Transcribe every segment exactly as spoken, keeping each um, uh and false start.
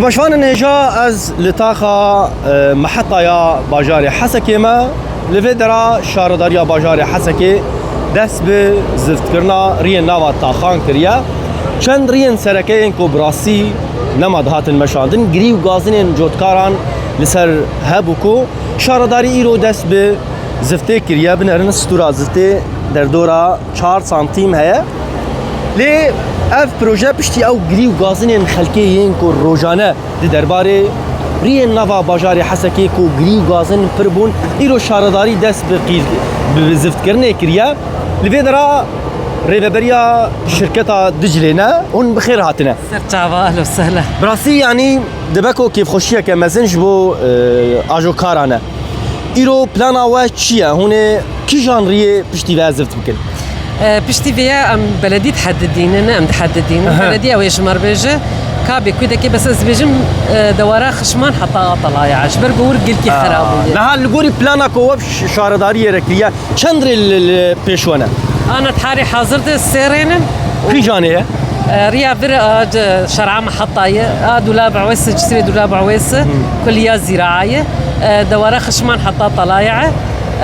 Beşvanên hêja, ez li taxa, e, mehetaya bajarê Hesekê me. Li vê dera şaredariya bajarê Hesekê dest bi ziftkirina riyên nava taxan kiriye. Çend riyên sereke yên ku bi rastî nema dihatin meşandin, girî û gazinên cotkaran li ser hebû ku şaredarî îro dest bi ziftê kiriye. Binerin stûra ziftê derdora çar santîm heye. Lê ev proje piştî ew girî û gazinên xelkê yên ku rojane di derbarê riyên nava bajarê Hesekê ku girî û gazin pir bûn, îro şaredarî dest bi qîz-, bi, bi ziftkirinê kiriye. Li vê dera rêveberiya şirketa Diclê ne, hûn bi xêr hatine. Ser çava, ehlo sehla. Bi rastî, yanî, dibe ku kêfxweşiyeke mezin ji bo, e, ajokaran e. Îro plana we çi ye? Hûn ê kîjan riyê piştî ve zift bikin? E, piştî vê ye em beledî dihedidînin, em dihedidînin. Aha. Beledî ew ê ji me re bêje, ka bê kudekê, bes ez dibêjim, e, dewara xişman heta Atalaya. Ji ber ku wir gelkî xera bûye. Niha li gorî plana ku we ş-, şaredariyê re kiriye, çend rê li, li pêş we ne? Ana tarî hazir de sê rê ne. Kîjanê ye? E, riya vir a, c-, şer'a Meheta ye, a Dulab Ewês, cisrê Dulab Ewês, kulliya zîraa ye. E, dewara xişman heta Talaya ye,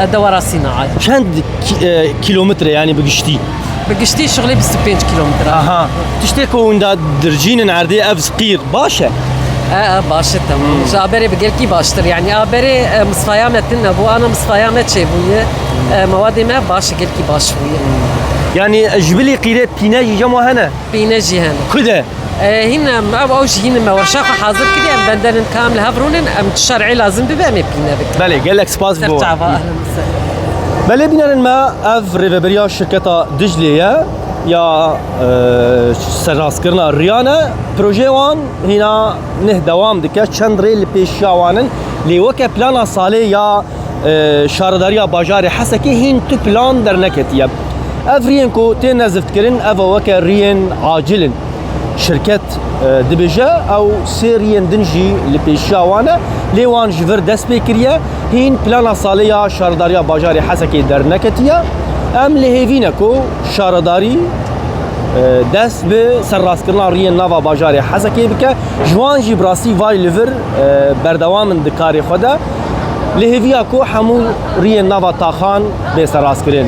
e, dewara sînaa ye. Çend ki-, e, kîlometre, yanî bi giştî? Bi giştî şixulê bîst û pênc kîlometre. Aha. Tiştê ku hûn da dircînin erdê, ev qîr baş e? E, e, baş e, temam. Hmm. Ji aberê bi gelkî baştir. Yanî aberê, e, misfaya me tune bû, ana misfaya me çêbûye. E, mewadê me baş, gelkî baş bûye. Yanî ji bilî qîrê pîne jî cem we hene? Pîne jî hene. Ku de? E, hîn em, ev, ew jî hîn me werşa xwe hazir kiriye, em bendenin ka em li hev rûnin, em çi şer'ê lazim bibe, em ê pîne bikin. Belê, gelek spas bo. Ser çava, ehlen sehlen. Belê, bînerên me, ev rêveberiya şirketa Diclê ye, ya, e, serrastkirina riyan e. Projeyê wan hîna neh dewam dike, çend rê li pêşiya wan in. Lê weke plana salê ya, e, şaredariya bajarê Hesekê hîn tu plan derneketiye. Ev riyên ku têne ziftkirin, ev weke riyên acil in. Şirket, e, dibêje, ew sê riyên din jî li pêşiya wan e, lê wan ji vir dest pê kiriye. Hîn plana salê ya şaredariya bajarê Hesekê derneketiye. Em li hêvî ne ku şaredarî, e, dest bi serrastkirina riyên nava bajarê Hesekê bike. Ji wan jî bi rastî vay li vir, e, berdewam in di karê xwe de. Li hêviya ku hemû riyên nava taxan bê serrastkirin.